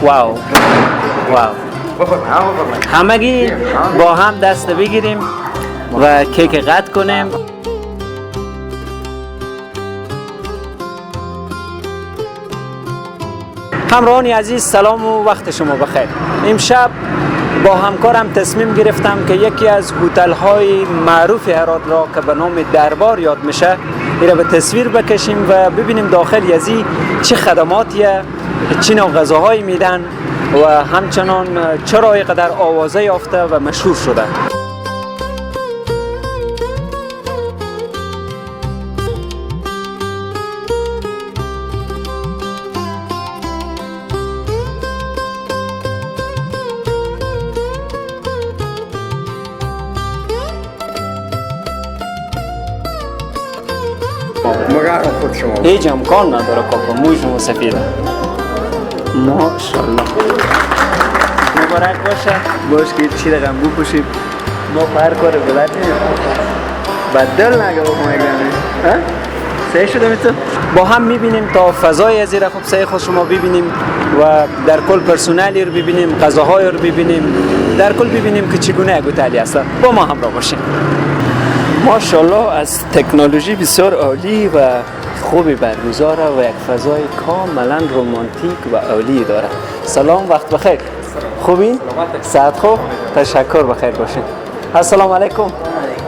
wow wow. همگی با هم دست بگیریم و کیک قطع کنیم. همراهان عزیز، سلام و وقت شما بخیر. امشب با همکارم تصمیم گرفتم که یکی از هتل‌های معروف هرات را که به نام دربار یاد میشه ایره به تصویر بکشیم و ببینیم داخل یزی چه خدماتیه، چه نوع غذاهایی میدن و همچنان چرا اینقدر آوازه یافته و مشهور شده. هیچ امکان نداره کاکا، موی شما سفیده. ماشاءالله، مبارک باشه. باش که چی رقم بپوشیم، ما هر کار بلد نیم. بدل نگه بکنم یک دمه سعی شده میتون با هم میبینیم تا فضای از خوب سعی خود شما ببینیم و در کل پرسونالی رو ببینیم، غذاهای رو ببینیم، در کل ببینیم که چگونه یک هتلی هست. با ما همراه باشیم. ماشاءالله از تکنولوژی بسیار عالی و خوبی برگزاره و یک فضای کاملا رمانتیک و عالی داره. سلام، وقت بخیر. خوبین؟ ساعت خوب؟ تشکر، بخیر باشین. السلام علیکم.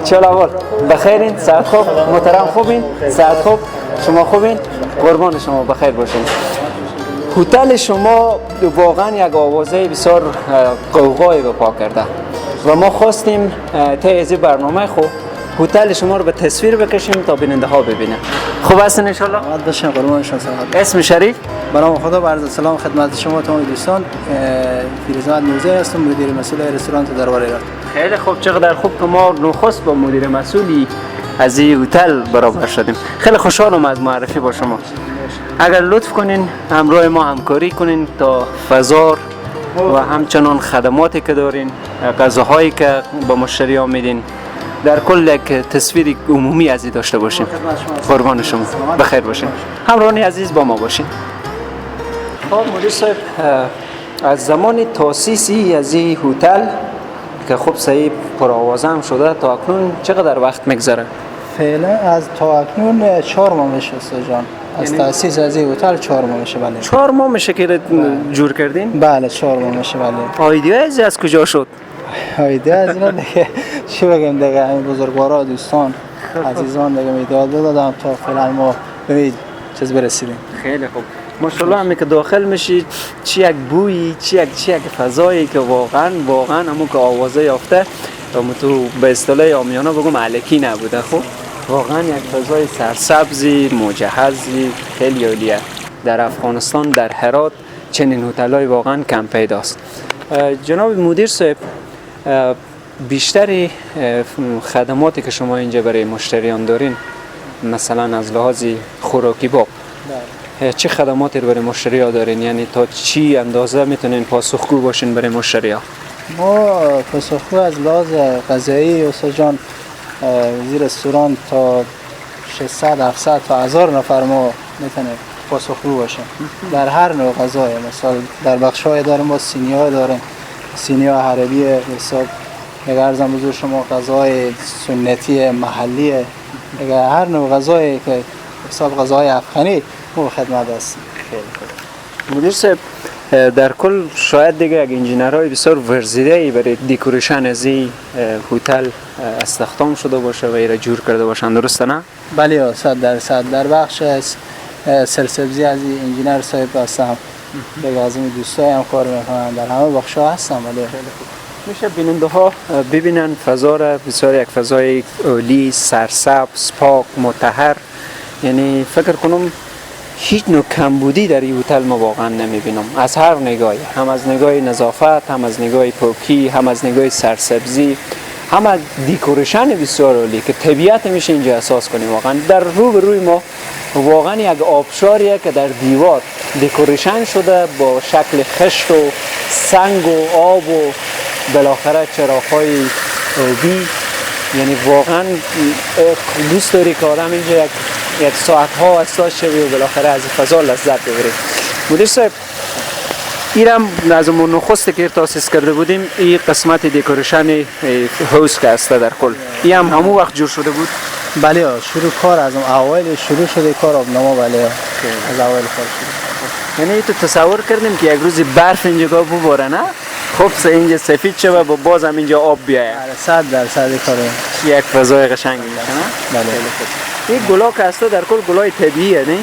چه احوال؟ بخیرین؟ ساعت خوب؟ محترم خوبین؟ ساعت خوب؟ شما خوبین؟ قربان شما، بخیر باشین. هتل شما واقعا یک آوازه بسیار قوقایی به پا کرده و ما خواستیم طی از برنامه خوب هتل شما رو به تصویر بکشیم تا بیننده ها ببینن. خوب هستین ان شاء الله؟ سلامت باشین، قربان شما. سلامت. اسم شریف؟ به نام خدا. با عرض سلام خدمت شما تمام دوستان. فیروزمند نوزی هستم، مدیر مسئول رستوران دربار هرات. خیلی خوب، چقدر خوب که ما نخست با مدیر مسئولی از این هتل برابر شدیم. خیلی خوشحالم از معرفی با شما. اگر لطف کنین همراه ما همکاری کنین تا فضا و همچنان خدماتی که دارین، غذاهایی که با مشتریان میدین، در کل یک تصویر عمومی از این داشته باشیم. قربان شما، بخیر باشین. همراهان عزیز با ما باشین. خب مدیر صاحب، از زمان تاسیسی از این هتل که خب صحیح پرآوازه هم شده تا اکنون چقدر وقت میگذره؟ فعلا از تا اکنون 4 ماه میشه استاد جان. از تاسیس از این هتل 4 ماه میشه. بله 4 ماه میشه که جور کردین؟ بله 4 ماه میشه. بله. ایده از کجا شد؟ ایده از اینا دیگه چی بگم دیگه، همین بزرگوارا، دوستان، عزیزان دیگه ایده دادم تا فعلا ما به چیز برسیدیم. خیلی خوب، ماشاءالله. همین که داخل میشی چی یک بویی، چی یک فضایی که واقعا واقعا همون که آوازه یافته تو به اصطلاح عامیانه بگم الکی نبوده. خب واقعا یک فضای سرسبزی، مجهزی، خیلی عالیه. در افغانستان در هرات چنین هتل‌های واقعا کم پیداست. جناب مدیر صاحب، بیشتر خدماتی که شما اینجا برای مشتریان دارین، مثلا از لحاظ خوراکی باب، چه خدماتی رو برای مشتری ها دارین؟ یعنی تا چی اندازه میتونین پاسخگو باشین برای مشتری ها؟ ما پاسخگو از لحاظ غذایی استاد جان زیر رستوران تا 600 700 تا 1000 نفر ما میتونیم پاسخگو باشیم در هر نوع غذای. مثلا در بخش های داریم، ما سینی های داریم، سینی ها عربی، حساب اگر عرضم حضور شما غذای سنتی محلی، اگر هر نوع غذایی که حساب غذای افغانی ما خدمت هستیم. خیلی خوب مدیر صاحب، در کل شاید دیگه یک انجینرهای بسیار ورزیده برای decoration از این هتل استخدام شده باشه و ایرا جور کرده باشن، درسته نه؟ بله 100%. در بخش سرسبزی از انجینر صاحب هستم، دیگه از این دوستای هم کار میکنن، در همه بخش ها هستم. ولی خیلی خوب میشه بیننده ها ببینن فضا را، بسیار یک فضای عالی، سرسبز، پاک، مطهر. یعنی فکر کنم هیچ نوع کمبودی در این هتل ما واقعا نمیبینم، از هر نگاهی، هم از نگاه نظافت، هم از نگاه پاکی، هم از نگاه سرسبزی، هم از decoration بسیار عالی که طبیعت میشه اینجا احساس کنیم. واقعا در رو به روی ما واقعا یک آبشاریه که در دیوار decoration شده با شکل خشت و سنگ و آب و بالاخره چراغ‌های آبی. یعنی واقعا دوست داری که آدم اینجا یک ساعت ها احساس شوی و بالاخره از فضا لذت ببری. مدیر صاحب، ایرم از اون نخست که تاسیس کرده بودیم این قسمت decoration حوض که هست در کل این هم همون وقت جور شده بود. بله شروع کار از اون اول شروع شده کار آبنما. بله از اول کار شروع. یعنی تو تصور کردیم که یک روزی برف اینجا بباره نه؟ خب اینجا سفید شه و باز هم اینجا آب بیاید. 100% کار یک فضای قشنگی میشه نه؟ بله. این گلا که هست در کل گلای طبیعیه نه؟ بله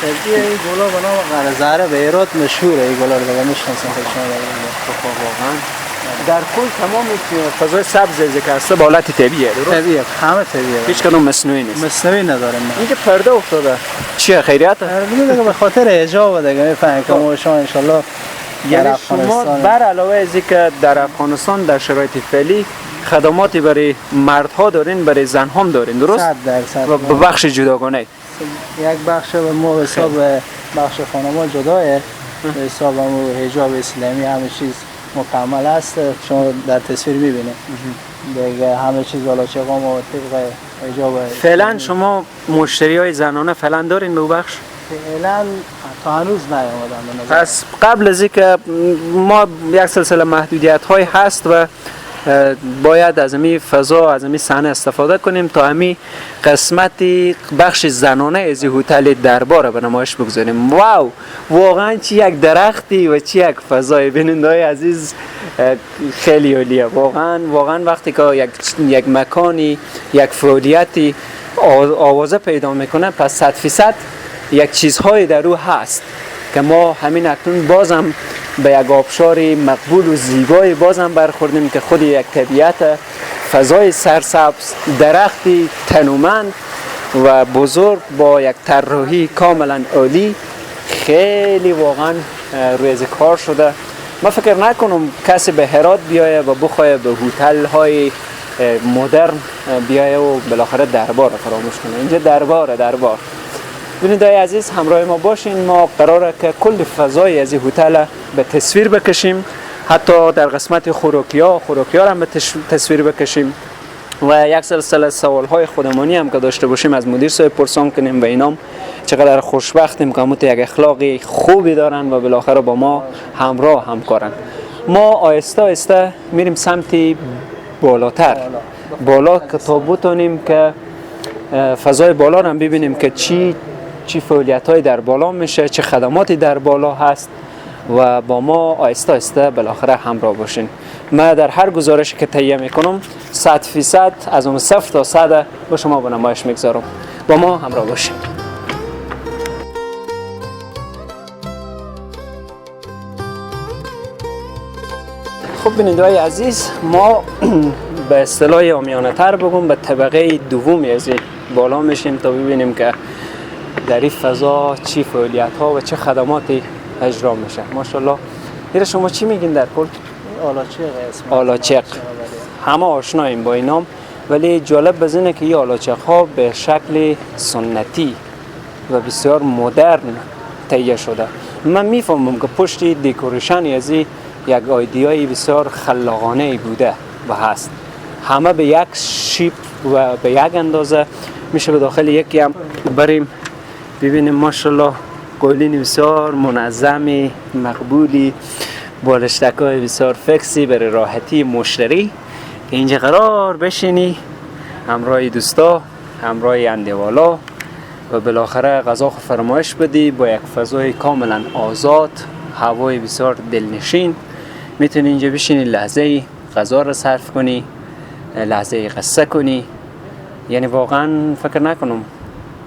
طبیعیه. این گلا به نام قرزره به هرات مشهوره. این گلا رو دیگه میشناسن خودشون. واقعا در کل تمام فضای سبز که هست به حالت طبیعیه. طبیعیه، همه طبیعیه، هیچ کدوم مصنوعی نیست. مصنوعی نداریم. اینجا پرده افتاده چیه؟ خیریت؟ دیگه به خاطر حجاب دیگه میفهمن که ما شما ان شاء الله. یعنی شما بر علاوه از اینکه در افغانستان در شرایط فعلی خدماتی برای مردها دارین، برای زنها هم دارین، درست؟ 100%. و به بخش جداگانه. یک بخش ما حساب بخش خانم‌ها جداه، به حساب حجاب اسلامی همه چیز مکمل است. شما در تصویر می‌بینید دیگه همه چیز بالا چقام و طبق حجاب. فعلا شما مشتریای زنانه فعلا دارین به بخش؟ فعلا تا هنوز نیامدن. پس قبل از اینکه ما یک سلسله محدودیت های هست و باید از این فضا، از این صحنه استفاده کنیم تا همین قسمت بخش زنانه از هتل دربار به نمایش بگذاریم. واو، واقعا چی یک درختی و چی یک فضای. بیننده‌های عزیز خیلی عالیه واقعا. واقعا وقتی که یک مکانی، یک فعالیتی آوازه پیدا میکنه، پس 100% یک چیزهای در او هست که ما همین اکنون بازم به یک آبشار مقبول و زیبای بازم برخوردیم که خود یک طبیعت، فضای سرسبز، درختی تنومند و بزرگ با یک طراحی کاملا عالی، خیلی واقعا روی کار شده. ما فکر نکنم کسی به هرات بیایه و بخواه به هتل های مدرن بیایه و بالاخره دربار رو فراموش کنه. اینجا درباره، دربار. بیننده‌های عزیز همراه ما باشین. ما قراره که کل فضای از این هتل به تصویر بکشیم، حتی در قسمت خوراکی‌ها رو هم به تصویر بکشیم و یک سلسله سوال‌های خودمانی هم که داشته باشیم از مدیر صاحب پرسان کنیم و اینام چقدر خوشبختیم که همون یک اخلاقی خوبی دارن و بالاخره با ما همراه همکارن. ما آهسته آهسته میریم سمت بالاتر، بالا که تا بتونیم که فضای بالا رو هم ببینیم که چی فعالیت‌های در بالا میشه، چه خدماتی در بالا هست و با ما آهسته آهسته بالاخره همراه باشین. من در هر گزارشی که تهیه میکنم 100% از اون 0 تا 100 با شما به نمایش میگذارم. با ما همراه باشین. خب بیننده‌های عزیز، ما به اصطلاح عامیانه تر بگم به طبقه دومی از بالا میشیم تا ببینیم که در این فضا چی فعالیت ها و چه خدماتی اجرا میشه. ماشاءالله. دیره شما چی میگین در کل؟ آلاچیق. آلاچیق. همه آشناییم با اینام، ولی جالب به اینه که این آلاچیق ها به شکل سنتی و بسیار مدرن تهیه شده. من میفهمم که پشت decoration از یک idea ی بسیار خلاقانه بوده و هست. همه به یک shape و به یک اندازه میشه به داخل یکی هم بریم ببینیم. ماشاءالله قولین بسیار منظمی، مقبولی، بالشتکای بسیار فکسی برای راحتی مشتری که اینجا قرار بشینی همراه دوستا، همراه اندیوالا و بالاخره غذا فرمایش بدی با یک فضای کاملا آزاد، هوای بسیار دلنشین. میتونی اینجا بشینی لحظه غذا رو صرف کنی، لحظه قصه کنی. یعنی واقعا فکر نکنم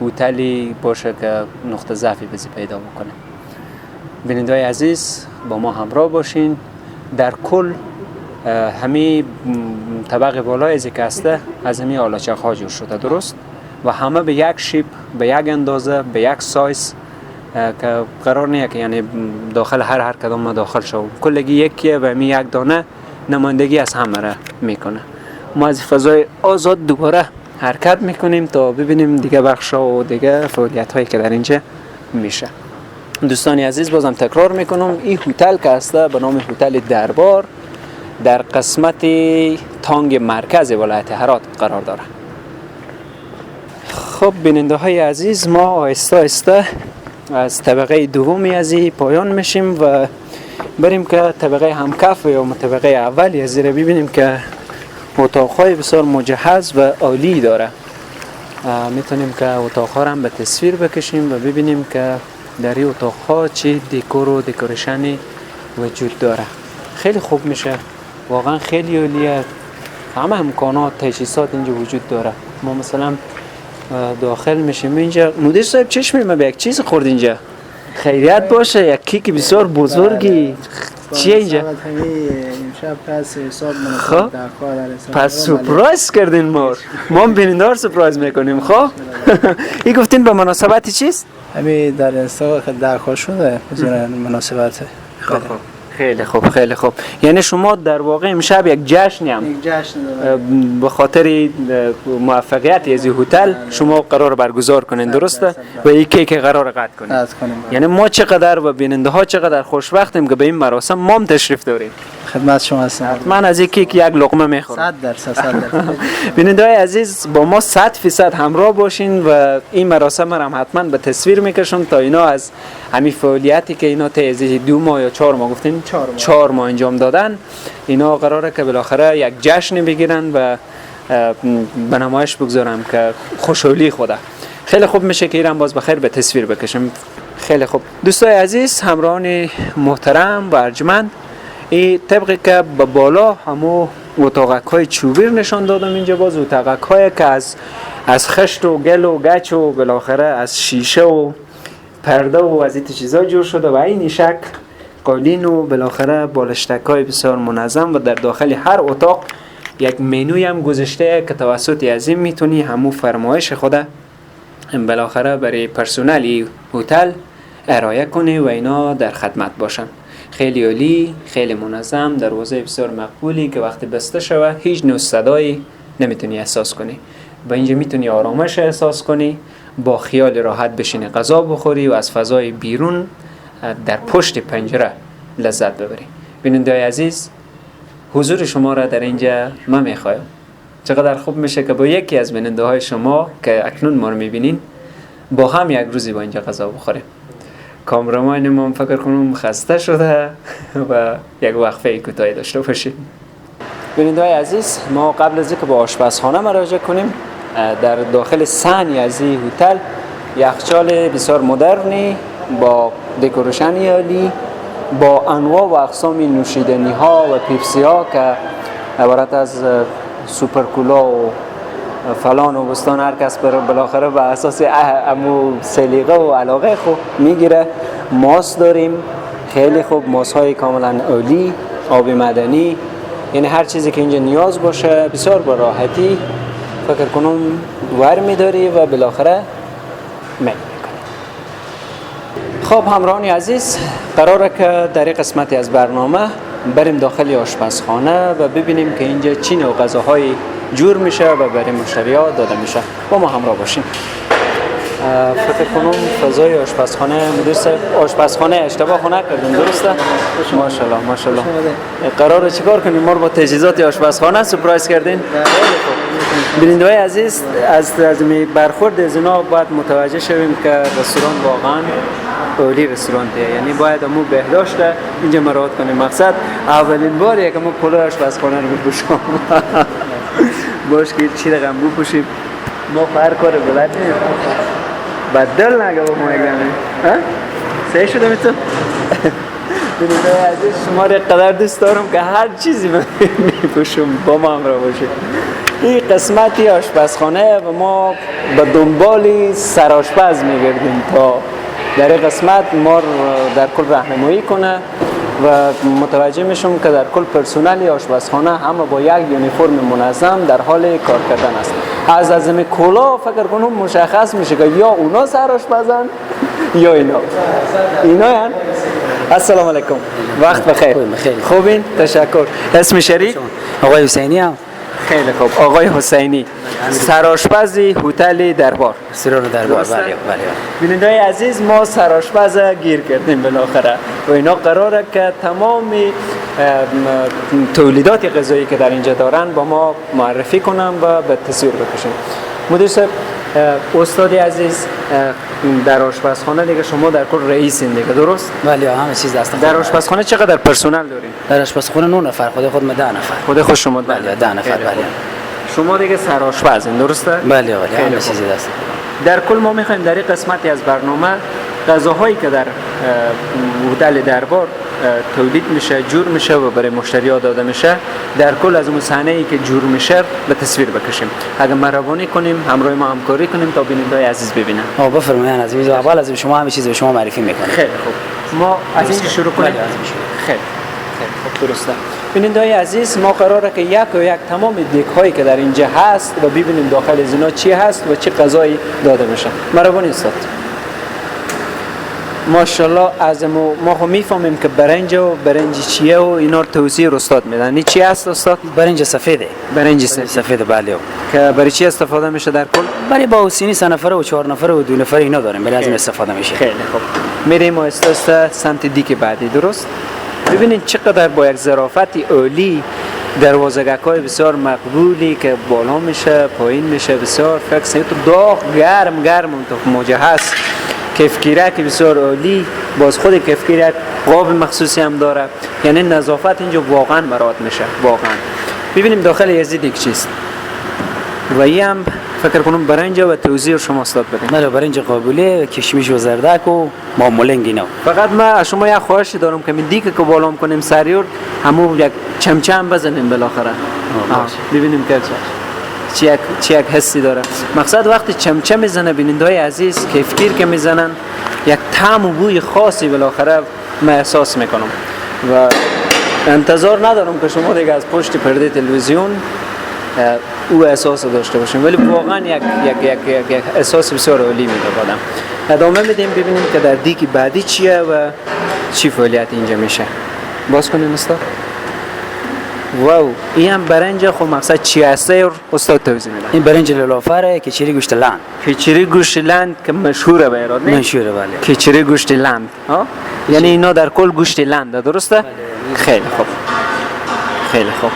هتلی باشه که نقطه ضعفی بزی پیدا بکنه. بیننده‌های عزیز با ما همراه باشین. در کل همه طبق بالای از که هسته از همه آلاچیق ها جور شده، درست؟ و همه به یک shape، به یک اندازه، به یک سایز که قرار نیه که یعنی داخل هر کدام ما داخل شو، کلگی یکیه و می یک دانه نمایندگی از همه را میکنه. ما از فضای آزاد دوباره حرکت میکنیم تا ببینیم دیگه بخشا و دیگه فعالیت هایی که در اینجا میشه. دوستان عزیز بازم تکرار میکنم، این هتل که هسته به نام هتل دربار در قسمت تانگ مرکز ولایت هرات قرار داره. خب بیننده های عزیز، ما آهسته آهسته از طبقه دومی از این پایان میشیم و بریم که طبقه همکف یا طبقه اول از زیر ببینیم که اتاقهای بسیار مجهز و عالی داره. میتونیم که اتاقها را هم به تصویر بکشیم و ببینیم که در این اتاقها چه دیکور و دکوریشنی وجود داره. خیلی خوب میشه، واقعا خیلی عالیه. همه امکانات تجهیزات اینجا وجود داره. ما مثلا داخل میشیم اینجا، مدیر صاحب چشمی ما به یک چیز خورد اینجا، خیریت باشه، یک کیک بسیار بزرگی. چیه اینجا؟ خب پس سورپرایز کردین ما، ما بینندار سورپرایز میکنیم. خب این گفتین به مناسبت چیست؟ همین در اینستا درخواست شده مناسبت. خب خیلی خوب، خیلی خوب. یعنی شما در واقع امشب یک جشن هم، یک جشن به خاطر موفقیت از هتل شما قرار برگزار کنین، درسته؟ و این کیک قرار قطع کنین. یعنی ما چقدر و بیننده ها چقدر خوشبختیم که به این مراسم ما هم تشریف داریم. خدمت شما هستم. من از این کیک یک لقمه میخورم. 100% 100%. بیننده های عزیز با ما 100% همراه باشین و این مراسم را هم حتما به تصویر میکشم تا اینا از همین فعالیتی که اینا طی 2 ماه یا 4 ماه گفتین 4 ماه انجام دادن، اینا قراره که بالاخره یک جشن بگیرن و به نمایش بگذارم که خوشحالی خوده. خیلی خوب میشه که ایران باز بخیر به تصویر بکشم. خیلی خوب دوستای عزیز، همراهان محترم و ارجمند، این طبقی که به بالا همو اتاقک های چوبی نشان دادم، اینجا باز اتاقک های که از خشت و گل و گچ و بالاخره از شیشه و پرده و از این چیزا جور شده و این شکل قالین و بالاخره بالشتک های بسیار منظم و در داخل هر اتاق یک منوی هم گذاشته که توسط از این میتونی همو فرمایش خود بالاخره برای پرسنل هتل ارائه کنی و اینا در خدمت باشن. خیلی عالی، خیلی منظم، دروازه بسیار مقبولی که وقتی بسته شوه هیچ نوع صدایی نمیتونی احساس کنی و اینجا میتونی آرامش احساس کنی، با خیال راحت بشینی غذا بخوری و از فضای بیرون در پشت پنجره لذت ببری. بیننده‌های عزیز، حضور شما را در اینجا من میخوایم. چقدر خوب میشه که با یکی از بیننده های شما که اکنون ما رو میبینین با هم یک روزی با اینجا غذا بخوریم. کامرامان ما فکر کنم خسته شده و یک وقفه کوتاهی داشته باشیم. بیننده‌های عزیز، ما قبل از اینکه با آشپزخانه مراجعه کنیم، در داخل صحن از این هتل یخچال بسیار مدرنی با دکوریشن عالی، با انواع و اقسام نوشیدنی ها و پیپسی ها که عبارت از سوپر کولا و فلان و بستان، هر کس بالاخره به اساس امو سلیقه و علاقه خوب میگیره. ماست داریم، خیلی خوب، ماست های کاملا عالی، آب معدنی، یعنی هر چیزی که اینجا نیاز باشه بسیار با راحتی فکر کنم ور میداری و بالاخره میل میکنی. خب همراهان عزیز، قراره که در این قسمتی از برنامه بریم داخل آشپزخانه و ببینیم که اینجا چی نوع غذاهای جور میشه و برای مشتری‌ها داده میشه. با ما همراه باشین. فکر کنم فضای آشپزخانه، مدیر صاحب آشپزخانه اشتباه خونه کردیم، درسته؟ ماشاءالله ماشاءالله. قراره چیکار کنیم؟ ما رو با تجهیزات آشپزخانه سورپرایز کردین. بیننده‌های عزیز، از برخورد از اینا باید متوجه شویم که رستوران واقعا عالی رستورانته، یعنی باید امو بهداشت اینجا مراعات کنیم. مقصد اولین باریه که ما پلو آشپزخانه رو می‌پوشم. باش که چی رقم بپوشیم، ما هر کار بلد نیست، بدل نگه با ما یک دمه سعی شده میتون. بیننده‌های عزیز، شما را قدر دوست دارم که هر چیزی میپوشم با ما همراه باشید. این قسمتی آشپزخانه و ما به دنبال سرآشپز میگردیم تا در این قسمت ما در کل راهنمایی کنه و متوجه میشم که در کل پرسنل آشپزخانه همه با یک یونیفرم منظم در حال کار کردن است. از ازم کلا فکر کنم مشخص میشه که یا اونا سرآشپزن یا اینا. اینا هن. السلام علیکم، وقت بخیر. خوبین؟ تشکر. اسم شریف؟ آقای حسینی هم. خیلی خوب، آقای حسینی، سرآشپز هتل دربار. رستوران دربار، بله بله. بیننده‌های عزیز، ما سرآشپز گیر کردیم بالاخره و اینا قراره که تمام تولیدات غذایی که در اینجا دارن با ما معرفی کنن و به تصویر بکشن. مدیر صاحب، استاد عزیز، در آشپزخانه دیگه شما در کل رئیسین دیگه، درست؟ بله، همه چیز دست خود. در آشپزخانه چقدر پرسنل دارین؟ در آشپزخانه 9 نفر، خود ما 10 نفر. خود خود شما 10؟ بله 10 نفر. بله. شما دیگه سرآشپزین، درسته؟ بله بله، همه چیز دست. در کل ما میخوایم در این قسمتی از برنامه غذاهایی که در هتل دربار تولید میشه، جور میشه و برای مشتری ها داده میشه، در کل از اون صحنه ای که جور میشه به تصویر بکشیم. اگر مهربانی کنیم همراه ما همکاری کنیم تا بیننده‌های عزیز ببینن. بفرمایید عزیز. اول از شما همه چیز به شما معرفی میکنیم. خیلی خوب، ما از اینجا شروع کنیم. بله، از اینجا شروع. خیلی خیلی خوب، درسته. بیننده‌های عزیز، ما قراره که یک و یک تمام دیگ هایی که در اینجا هست و ببینیم داخل از اینا چی هست و چه غذایی داده میشه. مهربانی استاد. ماشاءالله از ما خو میفهمیم که برنج و برنج چیه و اینا رو توضیح استاد میدن. این چی هست استاد؟ برنج سفیده. برنج سفید. سفید بله. که برای چی استفاده میشه در کل؟ برای با سینی 3 نفره و 4 نفره و 2 نفره اینا داریم، برای از این استفاده میشه. خیلی خوب. میریم آهسته سمت دیگ بعدی، درست؟ ببینید چقدر با یک ظرافت عالی دروازه‌گک‌های بسیار مقبولی که بالا میشه پایین میشه، بسیار فکس تو داغ گرم گرم تو موجه هست. کفگیره که بسیار عالی، باز خود کفگیره قاب مخصوصی هم داره، یعنی نظافت اینجا واقعا مراد میشه واقعا. ببینیم داخل یزید یک چیست و این هم فکر کنم برنج و توضیح شما استاد بدین. بله، برنج قابلی، کشمش و زردک و مامولنگ اینا. فقط من از شما یک خواهشی دارم که من دیگه که بالام کنیم سریور همو یک چمچه هم بزنیم بالاخره. ببینیم که چی یک حسی داره. مقصد وقتی چمچه میزنه بینندهای عزیز، کفگیر که میزنن یک طعم و بوی خاصی بالاخره من احساس میکنم و انتظار ندارم که شما دیگه از پشت پرده تلویزیون او احساس داشته باشیم، ولی واقعا یک یک یک یک, یک احساس بسیار عالی میده آدم. ادامه میدیم ببینیم که در دیگ بعدی چیه و چی فعالیت اینجا میشه. باز کنیم استاد. واو، این هم برنج. خب مقصد چی هسته استاد توضیح میده؟ این برنج لولافره، کچری گوشت لند. کچری گوشت لند که مشهوره به ایران، نه؟ مشهوره بله. کچری گوشت لند ها، یعنی اینا در کل گوشت لند، درسته؟ بله. خیلی خوب، خیلی خوب.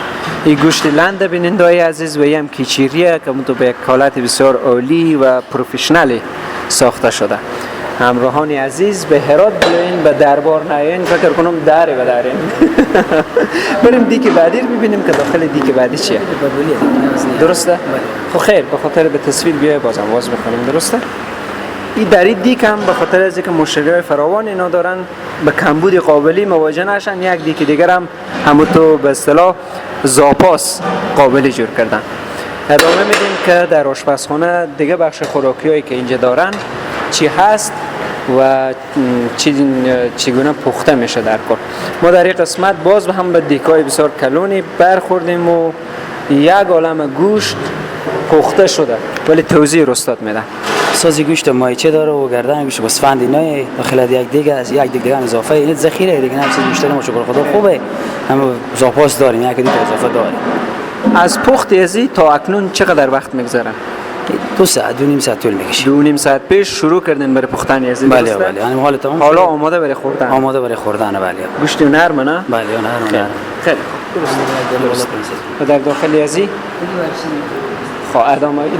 این گوشت لند بیننده‌های عزیز و هم کچریه که تو به یک حالت بسیار عالی و professional ی ساخته شده. همراهان عزیز به هرات بیاین، به دربار نیاین، فکر کنم دره به درین. بریم دیگ بعدی رو ببینیم که داخل دیگ بعدی چیه. درسته؟ خب خیر، به خاطر به تصویر بیای بازم باز می‌کنیم، درسته؟ این در این دیگ هم به خاطر از اینکه مشتریای فراوان اینا دارن به کمبود قابلی مواجه نشن، یک دیگ دیگر هم همون تو به اصطلاح زاپاس قابلی جور کردن. ادامه میدیم که در آشپزخانه دیگه بخش خوراکیایی که اینجا دارن چی هست و چگونه پخته میشه در کل. ما در این قسمت باز هم به دیگ‌های بسیار کلونی برخوردیم و یک عالم گوشت پخته شده، ولی توضیح استاد میده. سازی گوشت مایچه داره و گردن گوشت گوسفند اینا داخل یک دیگ از یک دیگ دیگه هم اضافه، این ذخیره دیگه، هم چیز مشتری ما شکر خدا خوبه، هم زاپاس داریم، یک دیگ اضافه داریم. از پخت ازی تا اکنون چقدر وقت میگذره؟ 2 ساعت 2.5 ساعت طول میکشه. 2.5 ساعت پیش شروع کردین برای پختن ازی؟ بله بله، یعنی حالا تمام، حالا آماده برای خوردن. آماده برای خوردن بله. گوشت نرم نه؟ بله نرم. خیلی خوب. و در داخل ازی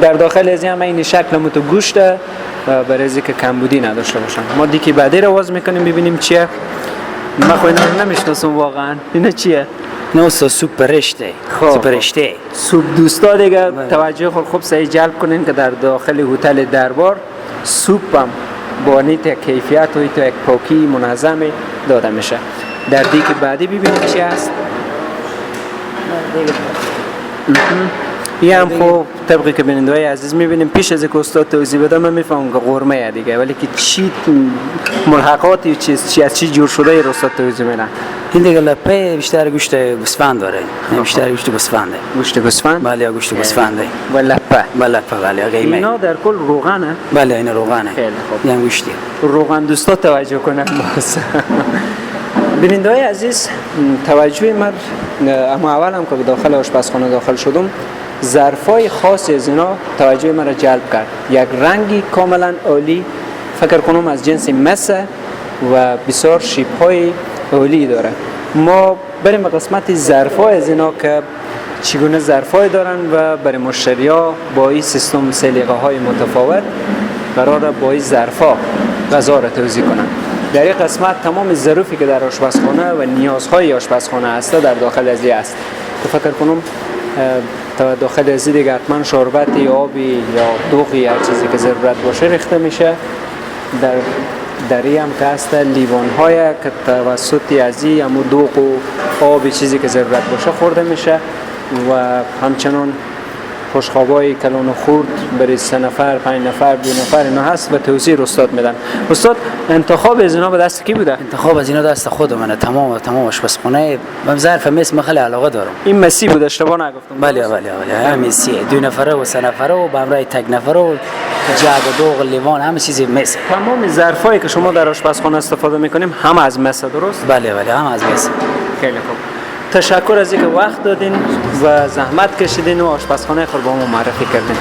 در داخل ازی هم این شکل متو گوشت و برای ازی که کمبودی نداشته باشن. ما دیگه بعدی رو باز میکنیم ببینیم چیه. من خو اینا رو نمیشناسم واقعا. اینا چیه؟ نه استاد، سوپ رشته. سوپ رشته. سوپ دوستا دیگه توجه خود خوب سعی جلب کنین که در داخل هتل دربار سوپ هم با نیت کیفیت و یک پاکی منظم داده میشه. در دیگ بعدی ببینیم چی هست. این هم خب طبقی که بیننده‌های عزیز میبینیم پیش از اینکه استاد توضیح بده من میفهمم که قرمه دیگه، ولی که چی ملحقاتی چیز چی از چی جور شده ای استاد توضیح میدن. این دیگه لپه بیشتر گوشت گوسفند داره، بیشتر گوشت گوسفنده. گوشت گوسفند؟ بله گوشت گوسفنده. و لپه. بله لپه بله قیمه. اینا در کل روغنه؟ بله اینا روغنه. خیلی خوب. این گوشتی. روغن دوستا توجه کنن باز. بیننده‌های عزیز توجه من اما اول هم که به داخل آشپزخانه داخل شدم ظرفای خاصی از اینا توجه من را جلب کرد. یک رنگی کاملا عالی، فکر کنم از جنس مس و بسیار شیپ‌های عالی داره. ما بریم به قسمت ظرفای از اینا که چگونه ظرفای دارن و برای مشتریا با این سیستم سلیقه های متفاوت قراره با این ظرفا غذا را توزیع کنن. در این قسمت تمام ظروفی که در آشپزخانه و نیازهای آشپزخانه هست در داخل از این است. تو فکر کنم تا داخل از این دیگه حتما شربت یا آبی یا دوغی هر چیزی که ضرورت باشه ریخته میشه. در این هم که هست لیوان های که توسط از این همو دوغ و آبی چیزی که ضرورت باشه خورده میشه و همچنان خوشخوابای کلان و خورد برای 3 نفر، 5 نفر، 2 نفر اینا هست و توزیع استاد میدن. استاد انتخاب از اینا به دست کی بوده؟ انتخاب از اینا دست خود منه، تمام آشپزخانه. من ظرف مس من خیلی علاقه دارم. این مسی بود اشتباه نگفتم؟ بله بله بله، همین مسی 2 نفره و 3 نفره و به همراه تک نفره و جعب و دوغ لیوان همه چیز مس. تمام ظرفایی که شما در آشپزخانه استفاده میکنیم هم از مس، درست؟ بله بله، هم از مس. خیلی خوب. تشکر از اینکه وقت دادین و زحمت کشیدین و آشپزخانه خود با ما معرفی کردین.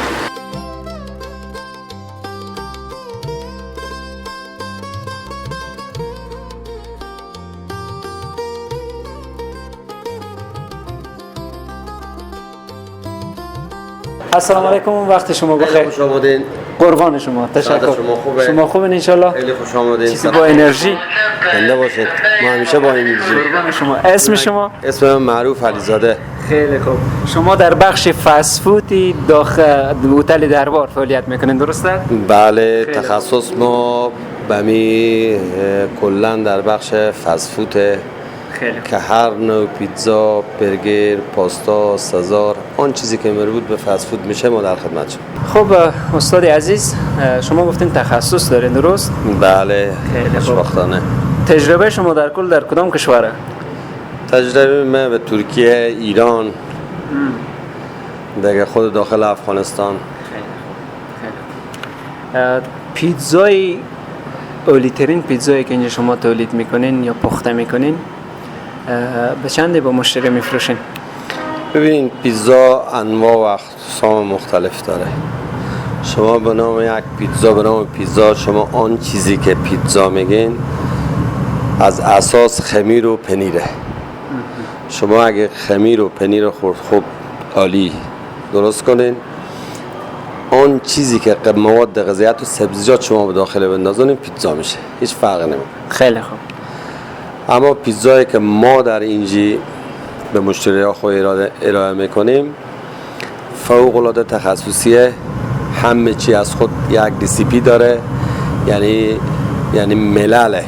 السلام علیکم، وقت شما بخیر. خوش آمدین. قربان شما، تشکر. شما خوبه؟ شما خوبین انشالله؟ خیلی خوش آمدین. چیزی با انرژی. زنده باشید. ما همیشه با انرژی. قربان شما. اسم شما؟ اسم من معروف علیزاده. خیلی خوب. شما در بخش فست فود داخل هتل دربار فعالیت میکنین، درسته؟ بله، تخصص ما بمی کلا در بخش فست فود که هر نوع پیتزا، برگر، پاستا، سزار، آن چیزی که مربوط به فست فود میشه ما در خدمت شما. خب استاد عزیز، شما گفتین تخصص دارین، درست؟ بله، خوشبختانه. تجربه شما در کل در کدام کشوره؟ تجربه من به ترکیه، ایران، دیگه خود داخل افغانستان. خیلی خوب. پیتزای عالی‌ترین پیتزایی که اینجا شما تولید میکنین یا پخته میکنین به چند با مشتری میفروشین؟ ببینین، پیتزا انواع و اقسام مختلف داره. شما به نام یک پیتزا، به نام پیتزا، شما آن چیزی که پیتزا میگین از اساس خمیر و پنیره. شما اگه خمیر و پنیر خورد خوب عالی درست کنین، آن چیزی که مواد غذایی و سبزیجات شما به داخل بندازین پیتزا میشه، هیچ فرقی نمیکنه. خیلی خوب. اما پیتزایی که ما در اینجی به مشتری‌ها خود ارائه میکنیم فوق العاده تخصصیه، همه چی از خود یک recipe داره، یعنی ملله.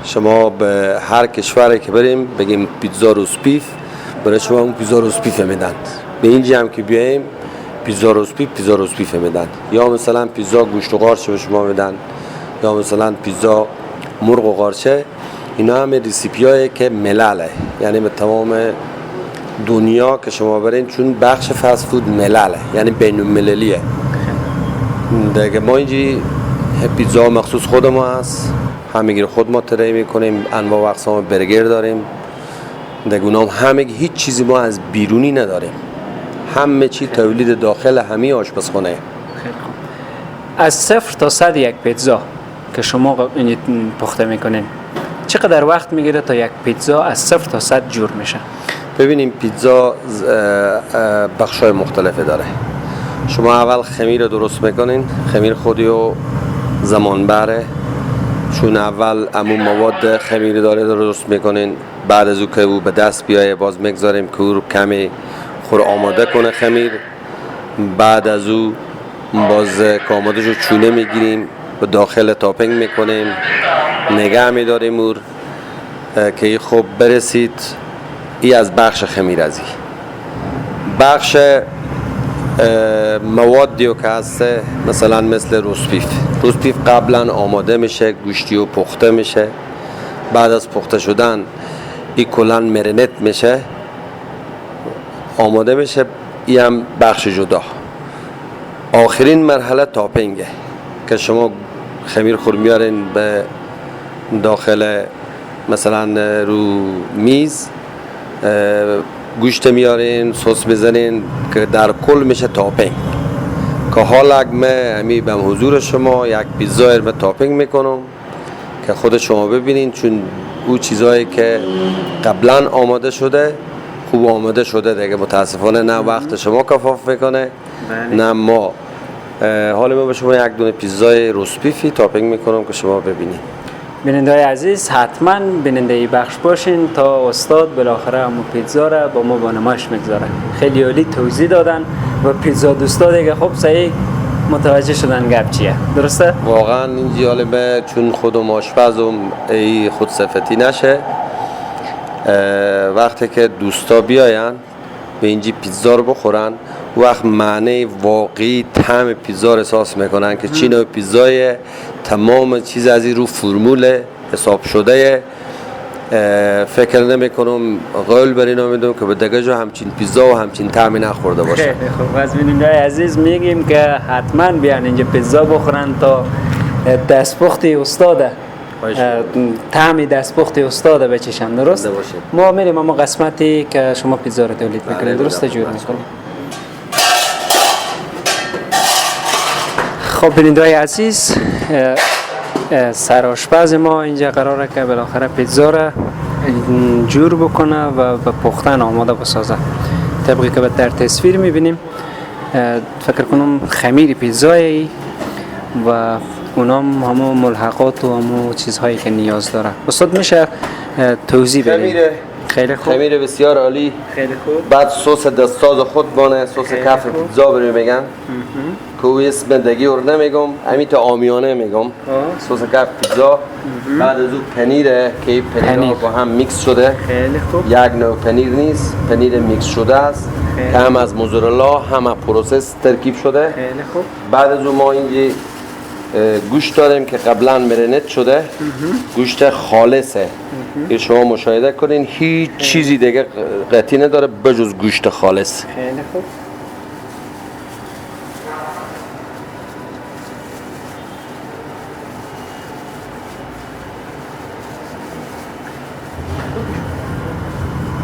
شما به هر کشوری که بریم بگیم پیتزا roast beef، برای شما اون پیتزا roast beef میدن. به اینجی هم که بیایم پیتزا roast beef، پیتزا roast beef میدن، یا مثلا پیتزا گوشت و قارچ به شما میدن، یا مثلا پیتزا مرغ و قارچه. اینا همه recipe هایی که ملله، یعنی به تمام دنیا که شما برین، چون بخش فست فود ملله، یعنی بین المللیه دیگه. ما اینجی پیتزا مخصوص خود ما هست، همگی خود ما تری میکنیم، انواع و اقسام برگر داریم دیگه، اونام همگی، هیچ چیزی ما از بیرونی نداریم، همه چی تولید داخل همه آشپزخانه. خیلی خوب. از 0 تا 100 یک پیتزا که شما پخته میکنین چقدر وقت میگیره تا یک پیتزا از 0 تا 100 جور میشه؟ ببینیم، پیتزا بخش‌های مختلفی داره. شما اول خمیر رو درست میکنین، خمیر خودی و زمان بره، چون اول امون مواد خمیر داره درست میکنین، بعد از او که او به دست بیایه باز میگذاریم که او رو کمی خور آماده کنه خمیر، بعد از او باز که آماده شد چونه میگیریم به داخل topping میکنیم، نگه میداریم اور که ای خوب برسید. ای از بخش خمیر. ازی بخش موادی که هست، مثلا مثل roast beef. roast beef قبلا آماده میشه، گوشتی و پخته میشه، بعد از پخته شدن ای کلا marinate میشه، آماده میشه، ای هم بخش جدا. آخرین مرحله topping ه که شما خمیر خور میارین به داخل مثلا رو میز، گوشت میارین، سس میزنین که در کل میشه topping. که حالا اگه من به حضور شما یک پیتزا رو topping میکنم که خود شما ببینین، چون او چیزایی که قبلا آماده شده خوب آماده شده دیگه، متاسفانه نه وقت شما کفاف میکنه نه ما حالا من به شما یک دونه پیتزای roast beef ی topping میکنم که شما ببینید. بیننده های عزیز حتما بیننده ای بخش باشین تا استاد بالاخره همون پیتزا را با ما با نمایش میگذاره. خیلی عالی توضیح دادن و پیتزا دوستا دیگه خب صحیح متوجه شدن گپ چیه، درسته؟ واقعا این جالبه، چون خودم آشپزم ای خود صفتی نشه، وقتی که دوستا بیاین به اینجی پیتزا رو بخورن وقت معنی واقعی طعم پیتزا رو احساس میکنن که چی نوع پیتزای، تمام چیز از این رو فرمول حساب شده. فکر نمیکنم قول بر اینا میدم که به دیگه جا همچین پیتزا و همچین طعمی نخورده باشه. خیلی خوب، از بیننده‌های عزیز میگیم که حتما بیان اینجا پیتزا بخورن تا دستپخت استاده، طعم دستپخت استاده بچشن. درست؟ ما میریم اما قسمتی که شما پیتزا رو تولید میکنید، درست جور میکنید. خب بیننده‌های عزیز، سرآشپز ما اینجا قراره که بالاخره پیتزا را جور بکنه و به پختن آماده بسازه. طبقی که در تصویر میبینیم فکر کنم خمیر پیتزایی و اونام همو ملحقات و همو چیزهایی که نیاز داره. استاد میشه توضیح بدید؟ خیلی خوب، خمیر بسیار عالی. خیلی خوب. بعد سس دستساز خود بانه، سس کف پیتزا بریم میگن که او اسم دیگه رو نمیگم، همین تا عامیانه میگم سس کف پیتزا. بعد از او پنیره که این پنیر با هم میکس شده. خیلی خوب. یک نوع پنیر نیست، پنیر میکس شده است که هم از موزارلا هم از process ترکیب شده. خیلی خوب. بعد از او ما اینجا گوشت داریم که قبلا marinate شده، گوشت خالصه که شما مشاهده کنین هیچ چیزی دیگه قطعی نداره بجز گوشت خالص. خیلی خوب.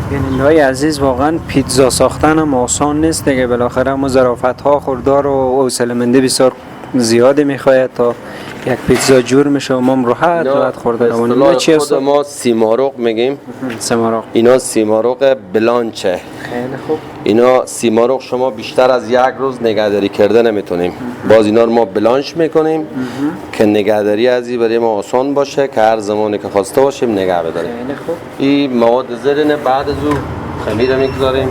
بیننده‌های عزیز، واقعا پیتزا ساختن هم آسان نیست دیگه، بالاخره ما ظرافت ها خوردار و حوصله‌مندی بسیار زیادی میخواید تا یک پیتزا جور میشه و ما راحت راحت خورده. اینا خود ما سیمارغ میگیم. سیمارغ. اینا سیمارغ بلانچه. خیلی خوب. اینا سیمارغ شما بیشتر از یک روز نگهداری کرده نمیتونیم. باز اینا رو ما بلانچ میکنیم که نگهداری از این برای ما آسان باشه که هر زمانی که خواسته باشیم نگه بداریم. خیلی خوب. این مواد زرینه. بعد از او خمیر میگذاریم،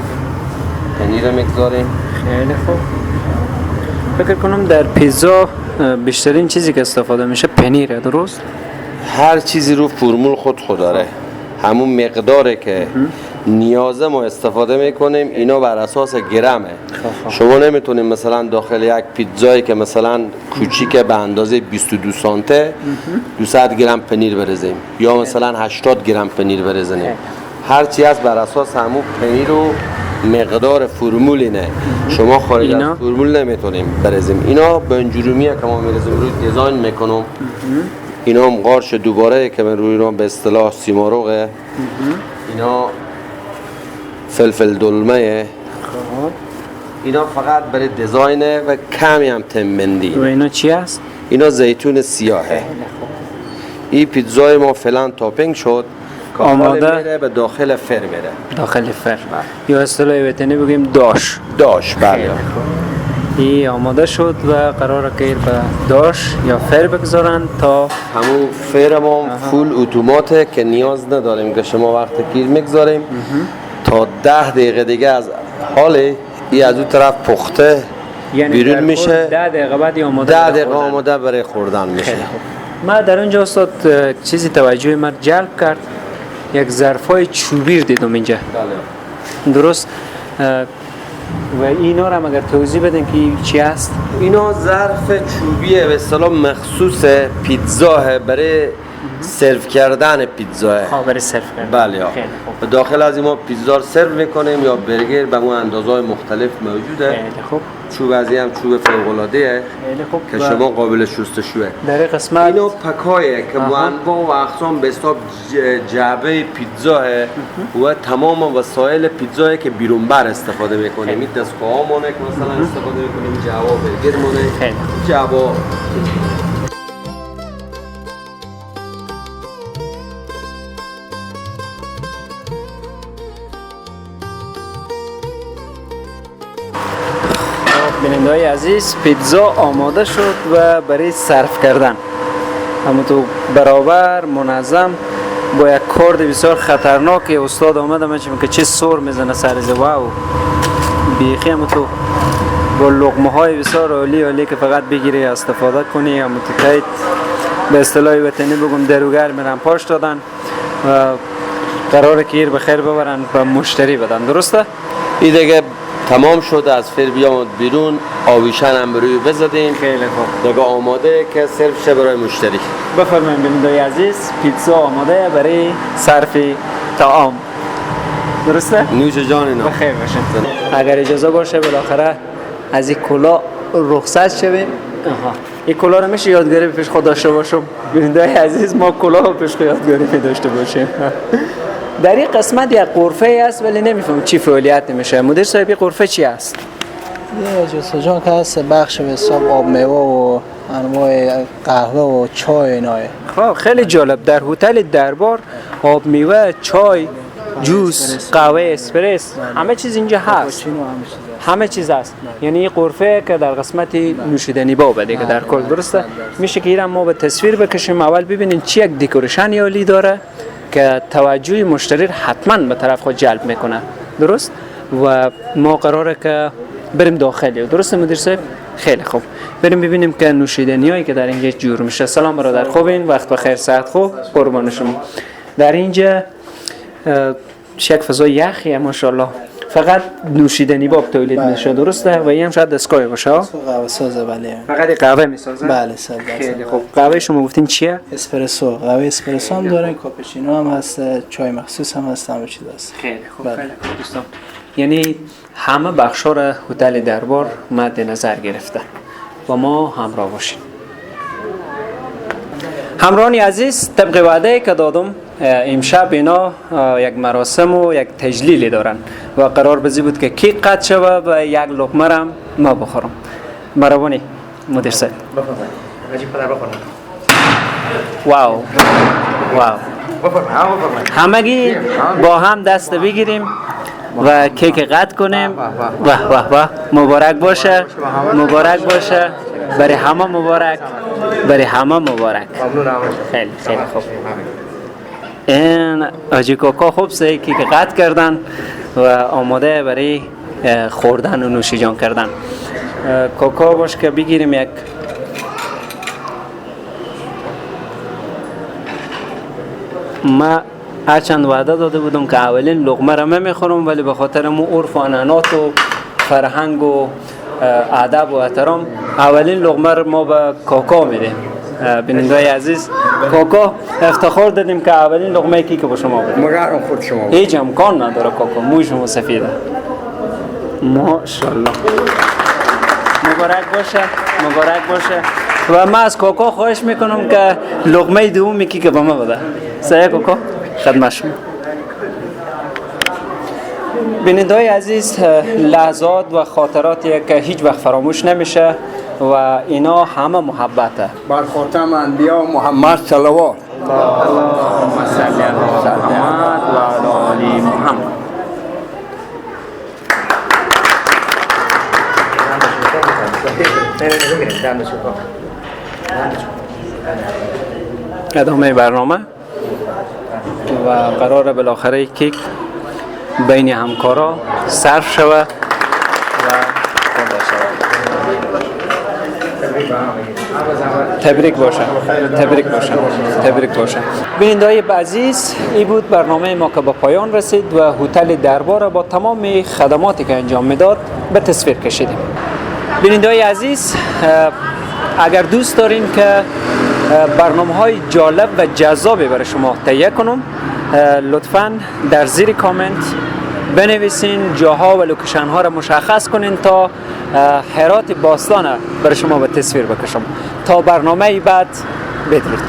پنیر میگذاریم. خیلی خوب. فکر کنم در پیتزا بیشترین چیزی که استفاده میشه پنیره، درست؟ هر چیزی رو فرمول خود داره، همون مقداره که نیازه ما استفاده میکنیم. اینا بر اساس گرمه. شما نمیتونیم مثلا داخل یک پیتزایی که مثلا کوچیک به اندازه 22 سانته 200 گرم پنیر بریزیم یا مثلا 80 گرم پنیر بریزیم. هر چی هست بر اساس همون پنیر و مقدار فرمول اینه. شما خارج از فرمول نمیتونیم بریزیم. اینا بنجرومیه که ما میریزیم روی دیزاین میکنم. اینا هم قارچ دوباره که من روی اینا به اصطلاح سیمارغه. اینا فلفل دلمه. اینا فقط برای دیزاینه و کمی هم تمبندی. و اینا چی هست؟ اینا زیتون سیاهه. این پیتزای ما فعلا topping شد، آماده میره به داخل فر میره. داخل فر یا اصطلاح وطنی بگیم داش. داش، بله. این آماده شد و قراره که به داش یا فر بگذارن تا همون فر ما full اتوماته که نیاز نداریم که شما وقت گیر میگذاریم تا 10 دقیقه دیگه از حال ای از اون طرف پخته یعنی بیرون میشه. 10 دقیقه بعد آماده، 10 دقیقه آماده برای خوردن میشه. ما در اونجا استاد چیزی توجه من جلب کرد، یک ظرفای چوبی دیدم اینجا. بله. درست. و اینا رو اگر توضیح بدین که چی هست؟ اینا ظرف چوبیه به اصطلاح مخصوص پیتزاه برای سرو کردن پیتزاه. برای سرو کردن. بله. خوب. داخل از این ما پیتزا رو سرو میکنیم یا برگر به اون اندازه‌های مختلف موجوده. خیلی خوب. چوب از این هم چوب فوق‌العاده خیلی خوب که شما قابل شستشوه. در این قسمت اینا پکایه که با انواع و اقسام به حساب جعبه پیتزاه و تمام وسایل پیتزاه که بیرون بر استفاده میکنیم. این دستگاه مونه که مثلا استفاده میکنیم، جعبه برگر مونه، جعبه. بیننده‌های بیننده‌های عزیز، پیتزا آماده شد و برای صرف کردن همونطور برابر منظم با یک کارد بسیار خطرناک استاد آمده. من که چه سر میزنه سر ز wow بیخی، همونطور با لقمه های بسیار عالی عالی که فقط بگیری استفاده کنی. همونطور تایید به اصطلاح وطنی بگم دروگر میرن پاش دادن و قراره که ایر بخیر ببرن و مشتری بدن. درسته؟ این دیگه تمام شد، از فر بیامد بیرون، آویشن هم روی بزدیم. خیلی خوب، دیگه آماده که سرو شه برای مشتری. بفرمایید بیننده‌های عزیز، پیتزا آماده برای صرف طعام. درسته؟ نوش جان اینا. بخیر باشین. اگر اجازه باشه بالاخره از این کلا رخصت شویم. آها، این کلا رو میشه یادگاری پیش خود داشته باشم؟ بیننده‌های عزیز، ما کلا رو پیش خود یادگاری می داشته باشیم. در این قسمت یک غرفه است ولی نمیفهم چی فعالیت میشه. مدیر صاحب، این غرفه چی است؟ یه جوسا جان که هست بخش به حساب آب میوه و انواع قهوه و چای ایناه. خب خیلی جالب، در هتل دربار آب میوه، چای، juice، قهوه، اسپرس، همه چیز اینجا هست. همه چیز هست. یعنی این غرفه که در قسمت نوشیدنی بابه دیگه در کل. درسته؟ میشه که اینم ما به تصویر بکشیم. اول ببینین چی یک decoration عالی داره که توجه مشتری حتما به طرف خود جلب میکنه. درست؟ و ما قراره که بریم داخلی. درسته مدیر صاحب؟ خیلی خوب، بریم ببینیم که نوشیدنیایی که در اینجا جور میشه. سلام برادر، خوبین؟ وقت بخیر، صحت خوب؟ قربان شما. در اینجا یک فضای یخیه ماشاءالله، فقط نوشیدنی باب تولید میشه. درسته؟ و این هم شاید دستگاه باشه. قهوه سازه. بله، فقط قهوه میسازه. بله. خیلی خوب. قهوه شما گفتین چیه؟ اسپرسو. قهوه اسپرسو هم داره، کاپوچینو هم هست، چای مخصوص هم هست، همه چیز هست. خیلی خوب. خیلی خوب دوستان، یعنی همه بخشا را هتل دربار مد نظر گرفته و ما همراه باشیم. همراهان عزیز، طبق وعده که دادم امشب اینا یک مراسم و یک تجلیلی دارن و قرار بزی بود که کیک قطع شوه و یک لقمه رم ما بخورم. مروانی مدیر صاحب، wow wow، همگی با هم دست بگیریم و کیک قطع کنیم. واه واه واه، مبارک باشه، مبارک باشه، برای همه مبارک، برای همه مبارک. خیلی خیلی خوب. این حاجی کاکا خوب سه کیک قطع کردن و آماده برای خوردن و نوشی جان کردن. کاکا باش که بگیریم یک ما هرچند وعده داده بودم که اولین لقمه را میخورم، ولی به خاطر مو عرف و عنعنات و فرهنگ و ادب و احترام اولین لقمه را ما به کاکا میدیم. بیننده‌های عزیز، کاکا افتخار دادیم که اولین لقمه کی که با شما بود. مگرم خود شما بود. هیچ امکان نداره کاکا، موی شما سفیده ماشاءالله. مبارک باشه، مبارک باشه. و من از کاکا خواهش میکنم که لقمه دومی کی که با ما بده. سایه کاکا خدمت شما. بیننده‌های عزیز، لحظات و خاطراتی که هیچ وقت فراموش نمیشه و اینا همه محبته. بر خاتم انبیا محمد صلوات. اللهم صل علی محمد و علی آل محمد. ادامه برنامه و قرار بالاخره کیک بین همکارا صرف شوه و خورده شوه. تبریک باشه، تبریک باشه، تبریک باشه. بیننده‌های عزیز، این بود برنامه ما که به پایان رسید و هتل دربار با تمام خدماتی که انجام میداد به تصویر کشیدیم. بیننده‌های عزیز، اگر دوست دارین که برنامه‌های جالب و جذابی برای شما تهیه کنم، لطفاً در زیر کامنت بنویسین، جاها و location ها را مشخص کنین تا هرات باستان برای شما به تصویر بکشم. تا برنامه بعد، بدرود.